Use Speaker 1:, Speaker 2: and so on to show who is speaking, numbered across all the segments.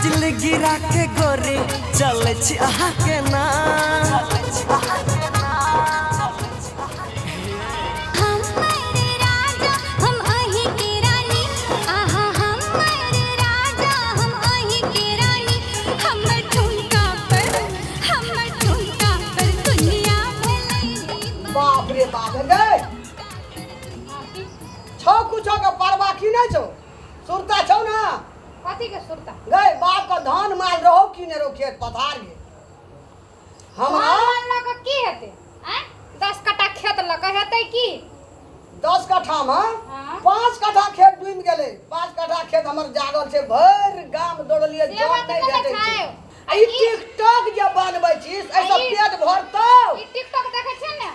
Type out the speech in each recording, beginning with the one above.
Speaker 1: बिजली गिरा के गोरी चलै छी अहाँके नाम।
Speaker 2: हमर राजा हम अहीं के रानी, आहा हमर राजा हम अहीं के रानी, हमर ठुमका पर, हमर ठुमका पर दुनिया भलई दीवानी।
Speaker 3: बाप रे बाप गे, छौ कुछो के परवाह की नहीं छौ? सुरता छौ ना?
Speaker 4: कथी के सुरता?
Speaker 3: गए बाप का धान माल रहो की नहीं रहो खेत पथार गे। हमरा
Speaker 4: धान माल लऽ कऽ की हेतै? आँय, 10 कट्ठा खेत लऽ कऽ हेतै की?
Speaker 3: 10 कट्ठा में
Speaker 4: हाँ।
Speaker 3: 5 कट्ठा खेत डूबि गेलै, 5 कट्ठा खेत हमर जागल छै, भरि गाम दौड़लियै,
Speaker 4: से
Speaker 3: जन
Speaker 4: बात
Speaker 3: नहि
Speaker 4: नहि
Speaker 3: भेटै
Speaker 4: छै।
Speaker 3: छै। आ ई टिकटॉक जे बनबै छी एहिसँ
Speaker 4: ई-
Speaker 3: पेट भरतौ?
Speaker 4: ई टिकटॉक देखै छै ने?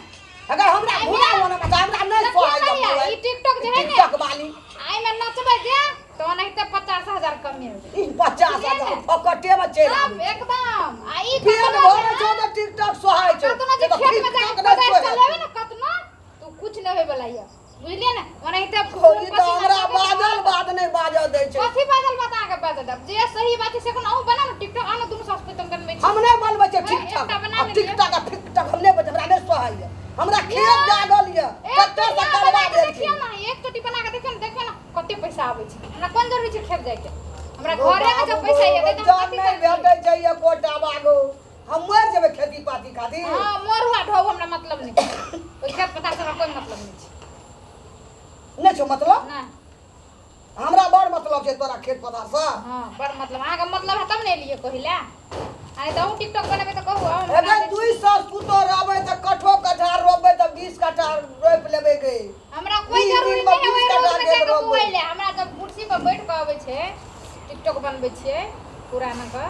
Speaker 3: अगर हमरा घुरा हुआ ना बता, हमरा नहीं
Speaker 4: देखियौ
Speaker 3: सोहाई
Speaker 4: भैया,
Speaker 3: जब
Speaker 4: ई टिकटॉक जे है ने,
Speaker 3: टिकटॉक वाली
Speaker 4: एहिमे नचबै जे तऽ ओनाहिते 50,000 कमेबै।
Speaker 3: ई 50,000 फकटे में चलि
Speaker 4: तब
Speaker 3: आबै।
Speaker 4: एकदम आ ई
Speaker 3: पेट
Speaker 4: कतनो
Speaker 3: भरै छौ तऽ टिकटॉक सोहाइ छौ।
Speaker 4: कतनो जे
Speaker 3: तऽ
Speaker 4: खेत में जाके
Speaker 3: टिकटॉक नहि
Speaker 4: कोदारि
Speaker 3: सोहाइ।
Speaker 4: चलेबै ने कतनो, तऽ कुछ नहि होय वाला यऽ, बुझलियै ने? ओनाहिते
Speaker 3: ई तऽ
Speaker 4: पसीना
Speaker 3: हमरा
Speaker 4: चुबै
Speaker 3: बाजल बात नहि बाजऽ दै छै।
Speaker 4: कथी बाजल बात अहाँके बाजऽ देब? जे सही बात छै से कोनो अहूँ बनाउ ने टिकटॉक, आनो दुनू सास पुतोह बनबै छी।
Speaker 3: हम नहि बनबै छियै
Speaker 4: हे,
Speaker 3: टिकटॉक।
Speaker 4: एकटा बना
Speaker 3: आ
Speaker 4: लेलियै।
Speaker 3: टिकटॉक आ फिकटॉक हम नहि बनबै, हमरा नहि सोहाइए। हमरा खेत जागल यऽ,
Speaker 4: एक
Speaker 3: ट्रैक्टर से
Speaker 4: चोटी
Speaker 3: करवा
Speaker 4: बना के
Speaker 3: देल
Speaker 4: देखियौ
Speaker 3: छी।
Speaker 4: ने, एक चोटी बना के देखियौ ने, देखियौ ने कते पैसा आबै छै। हमरा कोन जरूरी छै खेत जाइके? हमरा घरे में जब पैसा एतै तऽ हम
Speaker 3: जन
Speaker 4: कथी
Speaker 3: नहि
Speaker 4: करबै?
Speaker 3: भेटै छै एकोटा बागो, हम मरि जेबै खेती पाती खातिर।
Speaker 4: हँ, मरू आ ढोउ, हमरा मतलब नहि छै ओहि खेत पथार से, हमरा कोइ मतलब नहि छै।
Speaker 3: नहि छौ मतलब?
Speaker 4: नहि।
Speaker 3: हमरा बड़ मतलब छै तोरा खेत पथार से।
Speaker 4: हँ, बड़ मतलब अहाँके मतलब है तब ने एलियै कहै लए। आइ तऽ अहूँ टिकटॉक बनेबै तऽ कहू, अहूँ बना
Speaker 3: अगर
Speaker 4: दै छी।
Speaker 3: दुई सौ पुतो रहबै तऽ कठो कट्ठा रोपबै तऽ 20 कट्ठा रोपि लेबै गे।
Speaker 4: हमरा कोइ
Speaker 3: 20
Speaker 4: जरूरी
Speaker 3: दिनमे
Speaker 4: नहि है
Speaker 3: 20
Speaker 4: ओहि
Speaker 3: कट्ठा
Speaker 4: रोडमे
Speaker 3: खेत
Speaker 4: जाके
Speaker 3: रोपबै।
Speaker 4: बुआइ लए। हमरा जब कुर्सी पर बैठ कऽ अबै छै, टिकटॉक बनबै छियै पुराना कऽ,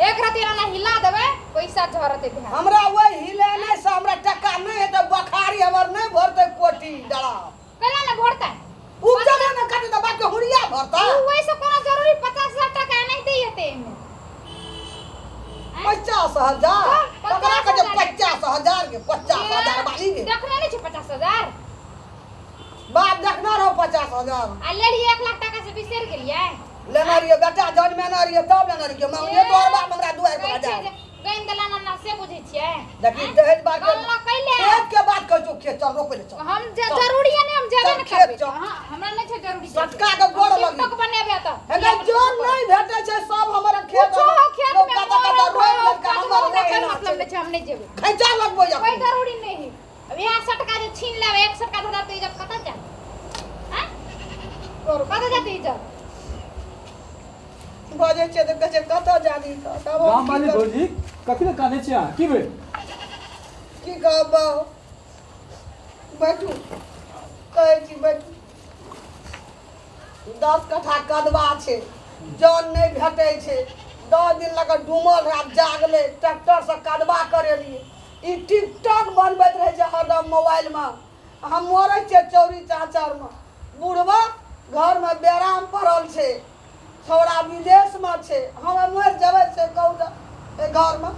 Speaker 4: एक रति एना हिला देबै, पैसा झरतै ध्यान।
Speaker 3: हमरा ओहि हिलेने से हमरा टका नहि हेतै, बखारी हमर नहि भरतै कोठी डरा।
Speaker 4: केना ने भरतै?
Speaker 3: उपजबे ने करतै तऽ बापके हुरिया भरतै।
Speaker 4: उ ओहिसँ कोनो जरूरी 50,000 टका एनाहिते हेतै एहिमे?
Speaker 3: 50,000?
Speaker 4: हँ,
Speaker 3: ककरा कहै छै
Speaker 4: 50,000।
Speaker 3: 50,000 के? 50,000 वाली के
Speaker 4: देखने नहि छै 50,000?
Speaker 3: बाप देखने रहो 50,000।
Speaker 4: आ लेलियै 1 लाख टाका से बिसरि गेलियै?
Speaker 3: लेने रहियै बेटा जनमेने रहियै तब लेने रहियै, मंगलियै तोहर बाप हमरा दुआरि पर
Speaker 4: कहै छियै
Speaker 3: हजार।
Speaker 4: जे गनि देला ना से बुझै छियै?
Speaker 3: देखी
Speaker 4: आँय?
Speaker 3: दहेज बात के
Speaker 4: गनलक कैले?
Speaker 3: खेत के बात कहै छौ, खेत चल रोपै ले चल।
Speaker 4: हम जे
Speaker 3: चल।
Speaker 4: जरूरी है नहीं, हम जेबे
Speaker 3: चल
Speaker 4: ने
Speaker 3: खेत
Speaker 4: करबै।
Speaker 3: चल।
Speaker 4: हाँ, हमरा नहि छै जरूरी।
Speaker 3: सटका के गोड़ लगी।
Speaker 4: टिकटॉक बनेबै तऽ
Speaker 3: हेगे जोन नहि भेटै छै सब हमर खेत।
Speaker 4: कुछो हो, खेत
Speaker 3: लोक
Speaker 4: में
Speaker 3: कतऽ कतऽ
Speaker 4: मरल
Speaker 3: रोपि
Speaker 4: हो,
Speaker 3: लेलकै,
Speaker 4: कुछो
Speaker 3: हमर
Speaker 4: हमरा कोई
Speaker 3: ओहिना
Speaker 4: मतलब
Speaker 3: छै।
Speaker 4: नहि छै, हम नहि जेबै।
Speaker 3: खैचा लगबै
Speaker 4: कोई
Speaker 3: अखन।
Speaker 4: जरूरी नहीं है। अब यहाँ सटका जे छीन लेबै, एक सटका धरा तऽ इज्जत कतऽ जायत? आँय? कतऽ जायत इज्जत?
Speaker 3: बजै छियै तऽ कहै छै कतऽ जानी तऽ तब हम
Speaker 5: गाम
Speaker 3: की
Speaker 5: वाली
Speaker 3: करब?
Speaker 5: भौजी, कथी लए कानै छी अहाँ? की भेल?
Speaker 3: की कहब बाउ, बैठू, कहै छी बैठू। 10 कट्ठा कदबा छै, जन नहि भेटै छै, 10 दिन लऽ कऽ डूमल रहै, आब जागलै, ट्रैक्टरसँ कदबा करेलियै। ई टिकटॉक बनबैत रहै छै हरदम मोबाइलमे। हम मरै छियै चौरी चाचरमे, बुढ़बा घरमे बेराम पड़ल छै, छौड़ा विदेशमे छै, हम मरि जेबै से कहू तऽ? एहि घरमे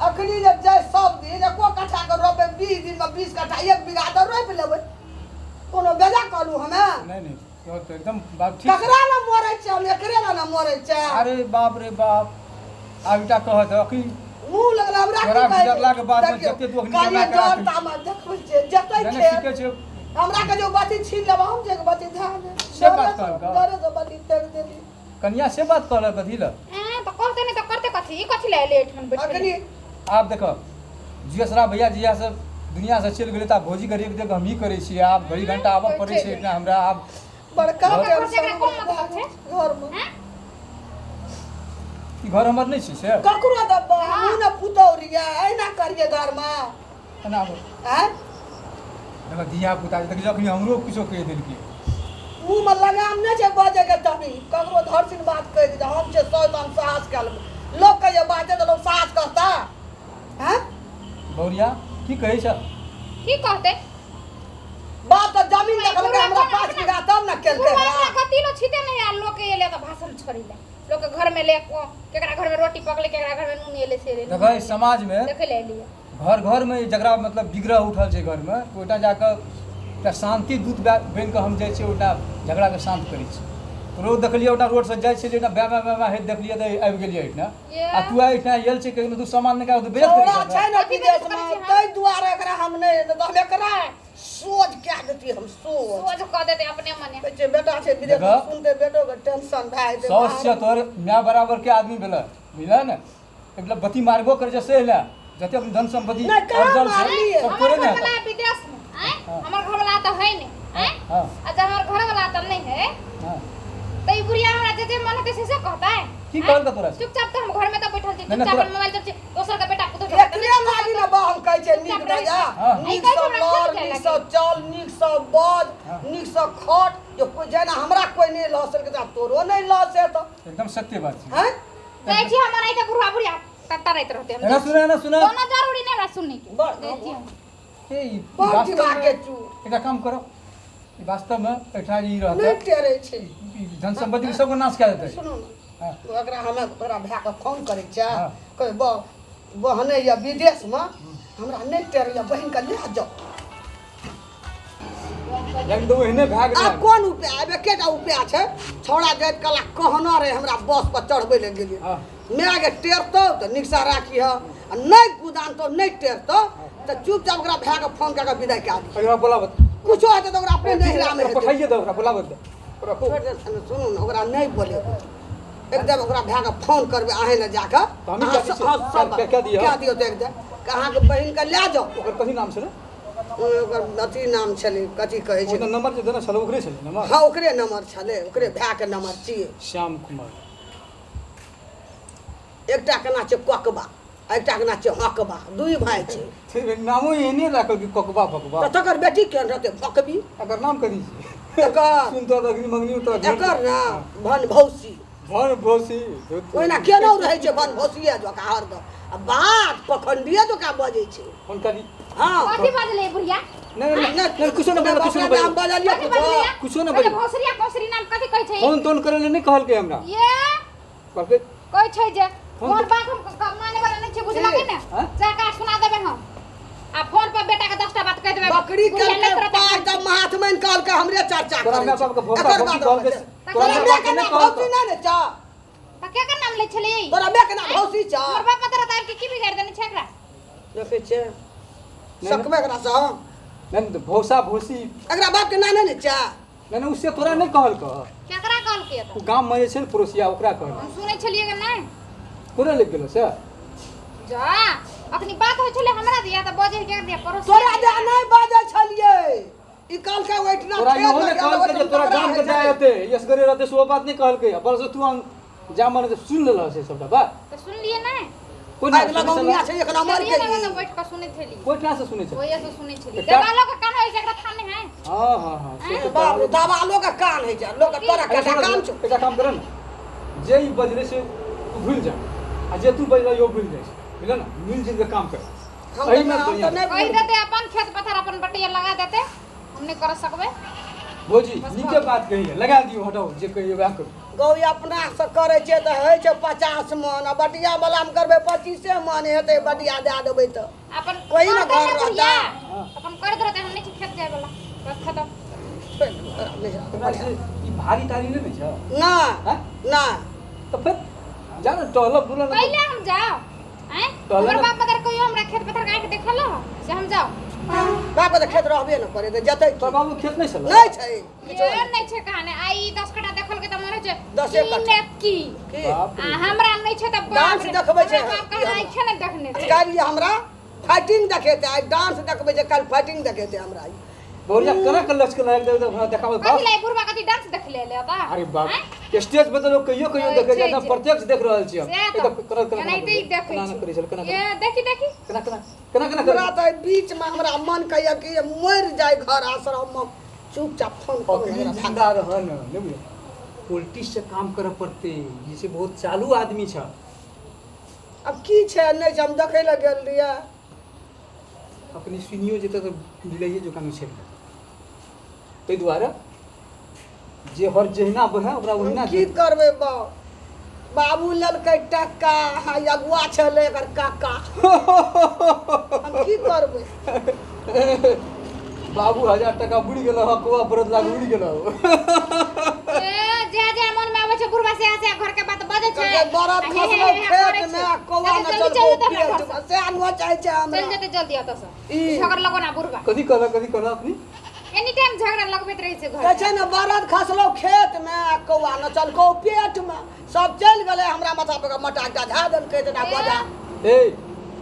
Speaker 3: अखनी जे जाइ सब दिन एको कट्ठाके रोपबै, 20 दिनमे 20 कट्ठा 1 बीघा तऽ रोपि लेबै। कोनो बेजा कहलहुँ हमे?
Speaker 5: नहि नहि, तोहर तऽ एकदम बात ठीक।
Speaker 3: ककरा लए मरै छियै हम? एकरे लए ने मरै छियै?
Speaker 5: अरे बाप रे बाप, आब एकटा कहत अखन
Speaker 3: मुँह लगल हमरा
Speaker 5: तोरा
Speaker 3: की कहै छै?
Speaker 5: गुजरलाके बादमे
Speaker 3: देखियौ,
Speaker 5: जते तू अखनी
Speaker 3: कहलियै
Speaker 5: जमा करा
Speaker 3: डर
Speaker 5: के-
Speaker 3: तामा देखबै छियै जतै
Speaker 5: नहि नहि,
Speaker 3: खेत
Speaker 5: ठीके छै।
Speaker 3: हमरा के जो बाती छीन लेब, हम जे बाती ध्यान दे।
Speaker 5: से बात कहलकौ?
Speaker 3: डरे से बाती फेंक देली।
Speaker 5: कनिया से बात कहलक कथी लए?
Speaker 4: एँ, तऽ कहतै नहि तऽ करतै कथी? ई कथी लए एलै एहिठाम बैठल?
Speaker 3: अखनी
Speaker 5: आब देख, जियसरा भैया जहिया से दुनिया से चलि गेलै तऽ आब भौजीके रेख देख हमही करै छियै। आब घड़ी घंटा आबऽ पड़ै छै एहिठिना हमरा आब।
Speaker 3: बड़का
Speaker 5: घर-
Speaker 3: टेंशन
Speaker 4: एकरा कोन मतलब छै?
Speaker 3: घरमे।
Speaker 4: एँ?
Speaker 5: ई घर हमर नहि छै से?
Speaker 3: ककरो दब्बा हमहूँ ने पुतहु रहियै, एहिना करियै घरमे?
Speaker 5: एना आबऽ।
Speaker 3: आँय?
Speaker 5: देखऽ धिया पुता देख, जखनी हमरो किछो कहि देलकै।
Speaker 3: मुँहमे लगाम नहि छै बजैके, तनी ककरो धरसिन बात कहि दै छै। हम छै सौ तऽ हम साहस कए लेबै। लोक कहियो बाजै तऽ लोक साहस करता? आँय
Speaker 5: बौरिया, की कहै छ?
Speaker 4: की कहतै?
Speaker 3: बाप तऽ जमीन देखलकै हमरा 5 बीघा तब ने केलकै।
Speaker 4: बुढ़वा
Speaker 3: हमरा
Speaker 4: अपना गति लो छीते नहीं आ लोक के एले तऽ भाषण छोड़ी ले, लोक के घर में ले को केकरा घर में रोटी पकले, केकरा घर में नून एले से एले।
Speaker 5: देखऽ, एहि समाजमे
Speaker 4: देखे ले एलियै।
Speaker 5: घर घरमे जकरा मतलब विग्रह उठल छै घरमे, ओहिठाम जाकऽ एकटा शान्ति दूत बनि कऽ हम जाइ छियै, ओहिठाम झगड़ाके शान्त करै छी। तोरो देखलियै ओना रोड से जाइ छलियै ना बे बे बे बे होइत देखलियै तऽ आबि गेलियै एहिठिना।
Speaker 4: ये।
Speaker 5: आ तू आइ एहिठिना आयल छै कहियो तू सामान निकाल तू बेइज्जत
Speaker 3: छौड़ा
Speaker 5: करै
Speaker 3: छै
Speaker 5: छह
Speaker 3: ने विदेशमे, ताहि दुआरे एकरा हम नहि, नहि तऽ हम एकरा सोझ कए देतियै, हम सोझ
Speaker 4: सोझ कऽ देतै अपने मने।
Speaker 3: कहै छै बेटा छै विदेशमे,
Speaker 5: देखऽ।
Speaker 3: सुनते बेटोके टेंशन भए जेतै।
Speaker 5: साउस छै तोहर माय बराबर के आदमी भेलै, बुझलह ने? एकटा बत्ती मारबो करै छै से ने जते अपन धन संपत्ति
Speaker 3: नहि, कहाँ
Speaker 5: अर्जल छै
Speaker 3: मारलियै?
Speaker 5: सब
Speaker 4: हमर
Speaker 5: तोरे ने
Speaker 4: घरवाला विदेश में आँय, हमर घरवाला तऽ है नहि आँय।
Speaker 5: हाँ।
Speaker 4: आ जब हमर घरवाला तऽ नहि है
Speaker 5: हाँ।
Speaker 4: तऽ ई बुढ़िया हमरा जे जे मन हेतै से से कहतै।
Speaker 5: की
Speaker 4: आँय?
Speaker 5: कहलकै तोरा से?
Speaker 4: चुपचाप तऽ हम घर में तऽ बैठल छी,
Speaker 5: नहि, नहि,
Speaker 4: चुपचाप
Speaker 5: तोरा-
Speaker 4: अपन मोबाइल चलबै छी, दोसर के बेटा पुतोह के
Speaker 3: एकरे लागी ने बा हम कहै छै नीक
Speaker 4: चुपचाप रहै
Speaker 3: रह जा,
Speaker 5: हाँ।
Speaker 3: नीक
Speaker 4: एहि
Speaker 3: सँ
Speaker 4: कहै छै हमरा
Speaker 3: लड़,
Speaker 4: खेल
Speaker 3: नीक
Speaker 4: जाय
Speaker 3: सँ चल, नीक सँ बज,
Speaker 5: हाँ।
Speaker 3: नीक सँ खट, जे कोइ जेना हमरा कोइ नहि लऽ सकै तऽ तोरो नहि लऽ से तऽ
Speaker 5: एकदम सत्य बात छै।
Speaker 3: हैं।
Speaker 4: जाइ छी हम, ओनाहिते बुढ़वा बुढ़िया तड़तड़ाइत रहतै। हम
Speaker 5: एना
Speaker 4: जाइ छी।
Speaker 5: सुना, एना सुना।
Speaker 4: कोनो जरूरी नहि हमरा सुनने के।
Speaker 3: बड़-
Speaker 4: जाइ छी हम।
Speaker 5: ए, ई
Speaker 3: बड़
Speaker 5: वास्तवमे
Speaker 3: दिमाग के चूर।
Speaker 5: एकटा काम करो, ई वास्तवमे एहिठाम ई
Speaker 3: नहि
Speaker 5: रहतै
Speaker 3: टेरै छै।
Speaker 5: ई धन संपत्ति सबके नाश कए देतै।
Speaker 3: सुनू ने,
Speaker 5: हाँ।
Speaker 3: ओकरा हमे ओकरा भायके फोन करै छियै,
Speaker 5: हाँ।
Speaker 3: कहै बहने यऽ विदेशमे, हमरा नहि टेरैया, बहिनके लए जाउ।
Speaker 5: लेकिन तऽ ओहने भए गेलै।
Speaker 3: आब कोन उपाय? आब एकेटा उपाय छै। छौड़ा जाइत कला कहना रहे हमरा बस पर चढ़बै लए गेलियै,
Speaker 5: हाँ।
Speaker 3: मायके टेरतौ तऽ नीकसँ राखिह आ नहि कुदानतौ, नहि टेरतौ तऽ चुपचाप ओकरा भायके फोन कए कऽ विदाइ कए दिह।
Speaker 5: ओकरा बोलाबत।
Speaker 3: कुछो हेतै तऽ ओकरा अपने नैहरामे हेतै।
Speaker 5: पठाइए दे ओकरा, बोलाबत दे ओकरा खूब।
Speaker 3: छोड़ि दे, सुनू ने, ओकरा नहि बोलेबै, एकदम ओकरा भायके फोन करबै अहेँ लए जाकऽ।
Speaker 5: तऽ हमही कए दै छियै।
Speaker 3: अहाँ सब
Speaker 5: कए दिअ?
Speaker 3: कए दियौ तऽ एकदम अहाँके बहिनके लए जाउ।
Speaker 5: ओकर कथी नाम छलै?
Speaker 3: ओकर अथी नाम छलै, कथी कहै
Speaker 5: ओ
Speaker 3: छै
Speaker 5: तऽ नंबर जे देने छलै ओकरे छलै नंबर?
Speaker 3: हँ, ओकरे नंबर छलै, ओकरे भायके नंबर छियै।
Speaker 5: श्याम कुमार।
Speaker 3: एकटा के नाम छै ककबा आ एकटा के नाम छै हकबा, दुइ भाय छै।
Speaker 5: ठीक, नामो एहने राखल कि ककबा फकबा।
Speaker 3: तऽ तकर बेटी केहन रहतै? भकबी।
Speaker 5: एकर नाम कथी छै?
Speaker 3: एकर
Speaker 5: सुन तो अग्नि मंगनी तो
Speaker 3: एकर नाम भनभौसी।
Speaker 5: भनभौसी।
Speaker 3: ओहिना केना रहै छै भनभौसिए जकाँ हरदम, आ बात पखंडिए जकाँ बजै छै।
Speaker 5: फोन करी।
Speaker 3: हाँ।
Speaker 4: कथी बजलै बुढ़िया?
Speaker 5: नहीं नहीं नहीं नहीं, कुछो ना बोलो, कुछो ना
Speaker 3: नाम
Speaker 5: बोलो।
Speaker 3: बजलियै
Speaker 4: कथी
Speaker 3: कुछो?
Speaker 4: बजलियै?
Speaker 5: कुछो ना
Speaker 4: पहिले
Speaker 5: बजलियै।
Speaker 4: भोसरिया कोसरी नाम कथी कहै छै?
Speaker 5: फोन तोन करे ले नहीं कहलकै हमरा।
Speaker 4: ये
Speaker 5: कहलकै
Speaker 4: कहै छै जे
Speaker 5: फोन
Speaker 4: फोन बात हम माने वाला नहि छै, बुझलकै ने?
Speaker 5: हाँ?
Speaker 4: जाके सुना देबै हम आ फोन पर बेटा के 10टा बात कहि देबै।
Speaker 3: बकरी
Speaker 4: बुढ़िया
Speaker 3: कहलकै
Speaker 4: नहि करत।
Speaker 3: पाइ तऽ महात्मन कहलकै हमरे चर्चा
Speaker 5: तोरा
Speaker 3: करै
Speaker 5: माय
Speaker 3: छै।
Speaker 5: बाप के भोसा
Speaker 3: एकर
Speaker 5: भोसी
Speaker 3: बाद
Speaker 5: कहलकै,
Speaker 3: तोरा
Speaker 5: तोरा माय
Speaker 3: माय
Speaker 5: बाप
Speaker 3: के
Speaker 5: के
Speaker 3: नाम
Speaker 5: नहि कहलकै।
Speaker 3: भौसी नहि ने छौ?
Speaker 4: तऽ केकर नाम लै छलियै?
Speaker 3: तोरा माय के नाम भौसी छौ?
Speaker 4: हमर बाप तोरा दाबि के की बिगाड़ि देने छै एकरा?
Speaker 3: देखै छियै सकबै एकरा सँ हम?
Speaker 5: नहीं नहीं, तो भोसा भोसी
Speaker 3: एकरा बाप के नाम नहि ने छै?
Speaker 5: नहीं नहीं, उससे तोरा नहीं कहलकै।
Speaker 4: केकरा कहलकै तऽ?
Speaker 5: ओ गाम में जे छै ने पड़ोसिया, ओकरा कहलकै।
Speaker 4: हम सुनै छलियै कि नहि?
Speaker 5: तोरे लग गेलो से?
Speaker 4: जा अखनी बात होइ छलै हमरा दिया तऽ बजै के दिया पड़ोसी।
Speaker 3: तोरा दे नहि बाजै छलियै, ई कहलकै ओहिठिना
Speaker 5: तोरा
Speaker 3: खेत
Speaker 5: इहो ने
Speaker 3: लग गेल,
Speaker 5: कहलकै जे
Speaker 3: ओहिठिना
Speaker 5: तोरा
Speaker 3: तकरा
Speaker 5: गाम के
Speaker 3: होइ
Speaker 5: जाय
Speaker 3: छलै।
Speaker 5: हेतै, यसगरे रहतै सेहो बात नहि कहलकै। बस तू जा मन सुनि लेलह से सबटा बात।
Speaker 4: तऽ सुनलियै नहि?
Speaker 5: कोन
Speaker 3: आगि लगौनिया छै एक नंबर के।
Speaker 4: छलियै ने तऽ बैठ कऽ सुनैत छलियै।
Speaker 5: कोन क्लास से सुनै छै?
Speaker 4: ओहिए से सुनै छलियै।
Speaker 5: एकटा-
Speaker 4: देवालो के कान होइ छै, एकरा थान नहि है।
Speaker 5: हाँ हाँ हाँ, से तऽ
Speaker 3: बाप रे, दबालो के कान होइ छै लोक तोरा
Speaker 5: अच्छा,
Speaker 3: कटा कान छौ।
Speaker 5: एकटा काम कर ने, जे ई बजलै से तू भूलि जा आ जे तू बजलै इहो भूलि जाइ छै, बुझल ने? मिल जुलि के काम कर।
Speaker 3: हम तऽ
Speaker 5: एहिमे
Speaker 3: हम तऽ
Speaker 5: बढ़िआँ।
Speaker 3: नहि
Speaker 4: कहि देतै अपन खेत पथार अपन बटैया लगा देतै, हम नहि कर सकबै।
Speaker 5: भौजी नीके बात कहिए, लगा दियौ, हटाउ, जे कहिए वएह करू।
Speaker 3: गौ अपना से करै छियै तऽ होइ छै 50 मन, आ बटिया वाला मे करबै 25 मन हेतै, बटिया दए देबै तऽ
Speaker 4: अपन
Speaker 3: कोई ना
Speaker 4: करतै
Speaker 3: घर
Speaker 4: ने
Speaker 3: रहता।
Speaker 4: बुढ़िया, अपन करैत रहतै, हम नहि छी खेत जाय वाला, बस खतम।
Speaker 5: तोरा से ई भारी तारी नहि ने छै?
Speaker 3: ना।
Speaker 5: हैं?
Speaker 3: ना।
Speaker 5: तऽ फेर जा ने टहलब बुलऽ ने।
Speaker 4: पहिले हम जाओ आँय,
Speaker 5: कहले
Speaker 4: हमर
Speaker 5: ने।
Speaker 4: बाप मदर कहियो हमरा खेत पथार के आँखि देखल ह से हम जाओ?
Speaker 3: बाप के तऽ खेत रहबे ने करे तऽ जतै
Speaker 5: तोर
Speaker 3: की?
Speaker 5: बाबू खेत नहि छलै?
Speaker 3: नहि छै।
Speaker 4: ये नहि छै कहानी। आ ई 10 कट्ठा देखल के तऽ मन होइ छै
Speaker 3: दसे
Speaker 4: की
Speaker 3: कट्ठा।
Speaker 4: ने की
Speaker 3: की?
Speaker 5: बाप
Speaker 4: आ
Speaker 5: रे।
Speaker 4: हमरा नहि छै तऽ बाप
Speaker 3: डांस
Speaker 4: रे,
Speaker 3: देखबै छै।
Speaker 4: हमरा बाप के हमरा आँखे नहि देखने छै।
Speaker 3: काल्हि हमरा फाइटिंग देखेतै, आइ डांस देखबै छै, काल्हि फाइटिंग देखेतै हमरा।
Speaker 5: बहुरिया केना के लचकल है एकदम देखाबै
Speaker 4: कथी
Speaker 5: बाप।
Speaker 4: लाई बुढ़वा कथी डांस देख ले ले बा?
Speaker 5: अरे बाप,
Speaker 4: आँय?
Speaker 5: स्टेज पर तऽ लोक कहियो कहियो
Speaker 4: कहै
Speaker 5: देखै
Speaker 4: छै
Speaker 5: छै, एकदम
Speaker 4: जे-
Speaker 5: प्रत्यक्ष देख रहल छी हम।
Speaker 4: सएह
Speaker 5: एकदम
Speaker 4: तऽ
Speaker 5: केना केना
Speaker 4: एनाहिते ही देखै
Speaker 5: केना
Speaker 4: छै।
Speaker 5: करै छल, केना
Speaker 4: ये देखी देखी
Speaker 5: केना केना केना केना
Speaker 3: हमरा
Speaker 5: करै।
Speaker 3: तऽ बीचमे हमरा मन कहैया कि मरि जाय घर आश्रममे, चुपचाप फोन करू
Speaker 5: अखनी
Speaker 3: हमरा।
Speaker 5: जिंदा रह न, नहि बुझल पॉलिटिक्स से काम करऽ पड़तै, ई से बहुत चालू आदमी छ।
Speaker 3: आब की छै नहि छै, हम देखै लए गेल रहियै।
Speaker 5: अपने सुनियो जेतै तऽ मिलैए जकाँ छै, ताहि दुआरे जे हर जहिना बहै ओकरा
Speaker 3: हम
Speaker 5: ओहिना।
Speaker 3: की करबै बाउ, बाबू लेलकै टक्का, हाँ अगुआ छलै एकर काका, हम की करबै?
Speaker 5: बाबू 1000 टका बुड़ि गेल हँ, कौआ बरद लाग उड़ि गेल हँ।
Speaker 4: ए जे जे हंसे हंसे घर के बात बजै छै।
Speaker 3: कहलकै बरद
Speaker 4: आ हे हे
Speaker 3: खसलो
Speaker 4: हे हे करै
Speaker 3: खेत में
Speaker 4: छै।
Speaker 3: आ कौआ
Speaker 4: चल
Speaker 3: न
Speaker 4: जल्दी
Speaker 3: चलको
Speaker 4: चल जेतै हमरा
Speaker 3: पेट
Speaker 4: घर
Speaker 3: में, सएह न चाहै छै
Speaker 4: से।
Speaker 3: हमरा।
Speaker 4: चल जेतै जल्दी एतऽ से।
Speaker 3: ई।
Speaker 4: झगड़ लगो ना बुढ़बा।
Speaker 5: कथी कहलक, कथी कहलक अपनी?
Speaker 4: एनी टाइम झगड़ा लगबैत रहै छै घर।
Speaker 3: कहै छै ने बरद खसलो खेत में आ कौआ न चलको पेट में, सब चलि गेलै हमरा माथा पर मटा एकटा झा देलकै तऽ बजा।
Speaker 5: ए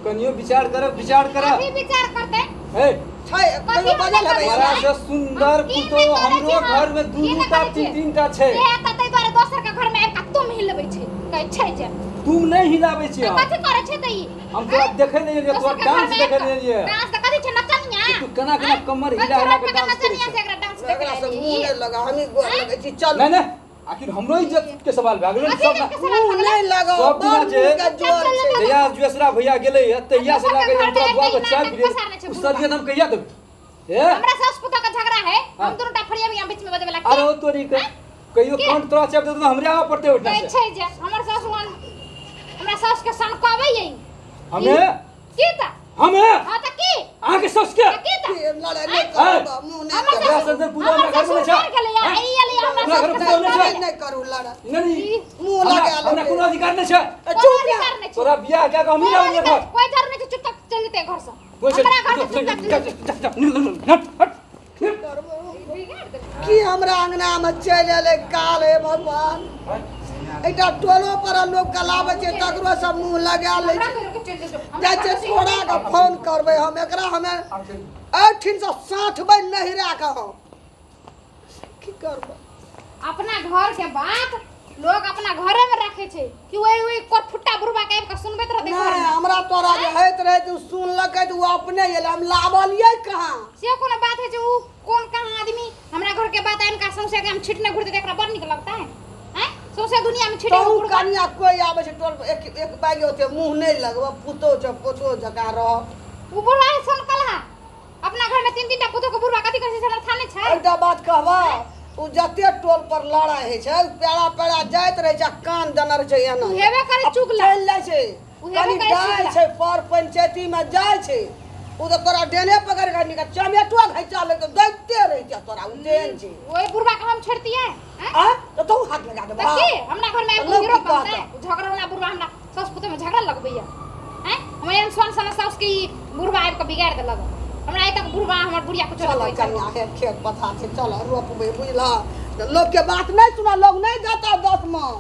Speaker 5: कनियो विचार कर, विचार कर।
Speaker 4: कथी विचार करतै?
Speaker 5: ए
Speaker 3: छै कहियो बजल हेबै
Speaker 5: बड़ा
Speaker 3: हमरा?
Speaker 5: से सुंदर
Speaker 4: हम की
Speaker 5: पुतोह
Speaker 4: नहि करै
Speaker 5: हमरो
Speaker 4: छी हम?
Speaker 5: घर में दू
Speaker 4: की
Speaker 5: दू
Speaker 4: नहि
Speaker 5: टा
Speaker 4: करै
Speaker 5: तीन
Speaker 4: छी?
Speaker 5: तीन टा छै।
Speaker 4: से तऽ ताहि दुआरे दोसर के घर में आबि कऽ तुम हिलबै छै, कहै छै जे।
Speaker 5: तुम नहि हिलाबै छी
Speaker 4: तऽ
Speaker 5: हम।
Speaker 4: कथी करै छै तऽ ई?
Speaker 5: हम तोरा देखै नहि एलियै,
Speaker 4: दोसर
Speaker 5: तोरा
Speaker 4: के
Speaker 5: डांस
Speaker 4: घर में
Speaker 5: देखै
Speaker 4: आबि
Speaker 5: नहि
Speaker 4: कऽ-
Speaker 5: एलियै।
Speaker 4: डांस तऽ कथी छै, नचनिया?
Speaker 5: तू केना केना
Speaker 4: आँय?
Speaker 5: कमर
Speaker 4: पाँच
Speaker 5: हिला
Speaker 4: सौ
Speaker 5: हिला के
Speaker 4: रुपया के
Speaker 5: डांस करै
Speaker 4: नचनिया
Speaker 5: छै।
Speaker 4: से एकरा डांस देखै
Speaker 3: एकरा से
Speaker 4: एलियै।
Speaker 3: मुँह नहि लगा, हमही गोर लगै छी, चल।
Speaker 5: नहि नहि, आखिर हमरो इज्जत के सवाल भए गेलै ने।
Speaker 4: कथी
Speaker 5: सब
Speaker 4: इज्जत के सवाल
Speaker 3: मुँह
Speaker 4: भए गेलै?
Speaker 3: नहि लगाउ,
Speaker 5: सब दिना
Speaker 3: बड़
Speaker 5: जे
Speaker 3: मुँह के जोर छै।
Speaker 5: जहिया जुएसरा भैया गेलै हँ तहिया से
Speaker 4: दोसर
Speaker 5: लए
Speaker 4: के
Speaker 5: कऽ हम
Speaker 4: घर
Speaker 5: तोरा
Speaker 4: में
Speaker 5: दुआर पर
Speaker 4: आबि
Speaker 5: चाय
Speaker 4: कऽ
Speaker 5: पी
Speaker 4: पसारने छै
Speaker 5: उ
Speaker 4: बुढ़बा।
Speaker 5: सरियत हम कहिया देबै? ए
Speaker 4: हमरा सास पुतोह के झगड़ा है,
Speaker 5: हाँ।
Speaker 4: हम दुनू टा फरिया बिया बीच में बजबै ला।
Speaker 5: अरे ओ तोरी के कहियो
Speaker 4: के?
Speaker 5: कंठ तोरा चाप देतौ तऽ हमरे आबऽ पड़तै ओहिठिना
Speaker 4: कहै
Speaker 5: से।
Speaker 4: छै जे हमर सास हमरा सास के सनकाबै यही।
Speaker 5: हमे
Speaker 4: की तऽ?
Speaker 5: हमे
Speaker 4: हाँ तऽ की?
Speaker 5: अहाँके सास के
Speaker 4: तऽ की तऽ?
Speaker 3: की लड़ाइ नहि करू, मुँह नहि
Speaker 4: हमर
Speaker 3: करू।
Speaker 5: एकरा
Speaker 4: सासु
Speaker 5: संगे पूजा
Speaker 4: हमर
Speaker 5: हमरा घरमे
Speaker 4: ससुर
Speaker 5: नहि छै।
Speaker 4: मरि गेलै आ ई एलै हमरा
Speaker 5: हमरा
Speaker 4: सास
Speaker 5: घरमे
Speaker 4: के
Speaker 5: पूजा नहि छै।
Speaker 3: नहि नहि करू लड़ाइ।
Speaker 5: नहि नहि,
Speaker 3: मुँह
Speaker 5: हमरा
Speaker 3: लगा
Speaker 5: हमरा
Speaker 3: लेबै।
Speaker 5: कोनो अधिकार नहि छै।
Speaker 3: ए,
Speaker 4: कोनो
Speaker 3: चुप ना।
Speaker 4: अधिकार नहि छै।
Speaker 5: तोरा बियाह कए कऽ हमही
Speaker 4: कोनो
Speaker 5: लाबै
Speaker 4: अधिकार
Speaker 5: घर।
Speaker 4: कोई जरूर नहि छै, चुपचाप चलि जेतै घर से।
Speaker 5: कोइ छै-
Speaker 4: हमरा घर से चुपचाप चलि
Speaker 5: जा,
Speaker 4: जेतै।
Speaker 5: जा, जा, निकल, निकल, हट, हट।
Speaker 3: की हमरा अंगना में चलि एलै काल, हे भगवान। एकटा टोलो पर लोक गलाबै छै तकरो सब मुँह लगा लै
Speaker 4: हमरा
Speaker 3: छै।
Speaker 4: घर के चलि जेतै। हमरा
Speaker 3: जाइ
Speaker 4: घर
Speaker 3: छै
Speaker 4: से
Speaker 3: छोड़ा के फोन करबै हम एकरा, हमे एहिठिन से साँठबै नहिरा के हम। की करबै?
Speaker 4: अपना घर के बात लोग अपना घरे में रखे छै कि वही वही कोरफुट्टा बुढ़बा के आबि के सुनबैत रहतै घर
Speaker 3: नहि
Speaker 4: में।
Speaker 3: हमरा तोरा जे होइत रहै तऽ ओ सुनलकै तऽ ओ अपने एलै, हम लाबलियै कहाँ?
Speaker 4: से कोनो बात होइ छै? उ कोन कहाँ आदमी हमरा घर के बात आनि के सौंसे गाम छिटने घुरतै तऽ एकरा बड़ नीक लगतै? आँय, सौंसे दुनिया में छिटे
Speaker 3: तहु
Speaker 4: बुढ़बा।
Speaker 3: कनिया कोइ आबै छै टोल पर एक एक बाइग ओते मुँह नहि लगबऽ, पुतोह छै पुतोह जकाँ रह।
Speaker 4: उ बुढ़बा है सनकल हा, अपना घर में तीन तीन टा पुतोह के बुढ़बा कथी करै छै से हमरा थाह नहि छै।
Speaker 3: एकटा बात कहबऽ, ओ जते टोल पर लड़ाइ होइ छै पेड़ा पेड़ा जाइत रहै छै आ कान देने रहै छै एना।
Speaker 4: उ हेबे करै
Speaker 3: आ
Speaker 4: चुगला।
Speaker 3: चलि जाइ छै।
Speaker 4: उ हेबे
Speaker 3: कनि
Speaker 4: करै
Speaker 3: जाइ
Speaker 4: चुगला।
Speaker 3: छै पर पंचायतीमे जाइ छै, ओ तऽ तोरा डेने पकड़ि कऽ निकाल चमेटो घैचा लेतौ, दैते रहै छै तोरा, ओ तेहन छै।
Speaker 4: ओहि बुढ़बा के हम छोड़तियै? आँय?
Speaker 3: आ तऽ तू हाथ लगा
Speaker 4: तऽ
Speaker 3: देबऽ
Speaker 4: की हमरा घर में
Speaker 3: तऽ
Speaker 4: आबि
Speaker 3: लोक
Speaker 4: हीरो
Speaker 3: की
Speaker 4: बनतै?
Speaker 3: कहतौ?
Speaker 4: उ झगड़ा वाला बुढ़बा हमरा सास पुतोह में झगड़ा लगबैया। आँय, हमर एहन सोन सन साउस के ई बुढ़बा आबि कऽ बिगाड़ि देलक। हमरा आइ तक बुढ़बा हमर बुढ़िया कुछो
Speaker 3: चल
Speaker 4: नहि कहै छै।
Speaker 3: कनिया हे, खेत पथार छै, चल रोपबै, बुझलह? लोकके बात नहि सुनऽ, लोक नहि देता 10 मन।